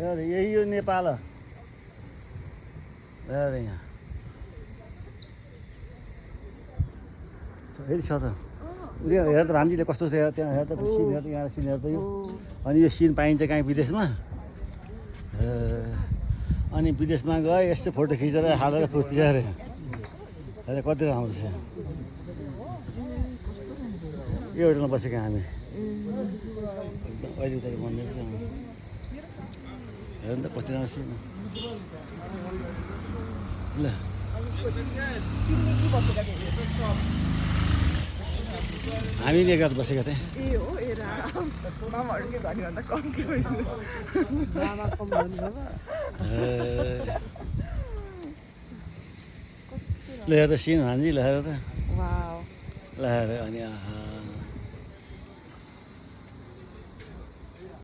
यही हो नेपाल हो यहाँ फेरि छ त उयो हेर त भान्जीले कस्तो थियो त्यहाँ हेर त सिन हेर त यहाँ सिन हेर त यो अनि यो सिन पाइन्छ कहीँ विदेशमा अनि विदेशमा गए यस्तो फोटो खिचेर हालेर फुर्ती अरे अरे कति राम्रो छ यो होटलमा बसेको हामी एकदम अहिले उता मन्दिर छ हेर्नु त कति राम्रो सिन ल हामी नि एकरात बसेका थियौँ ए हो ए राम मामाहरुले भन्यो भन्दा कम के मामा कम भन्नु ल हेर त सिन भान्जी ल हेर त वाउ ल हेर अनि आहा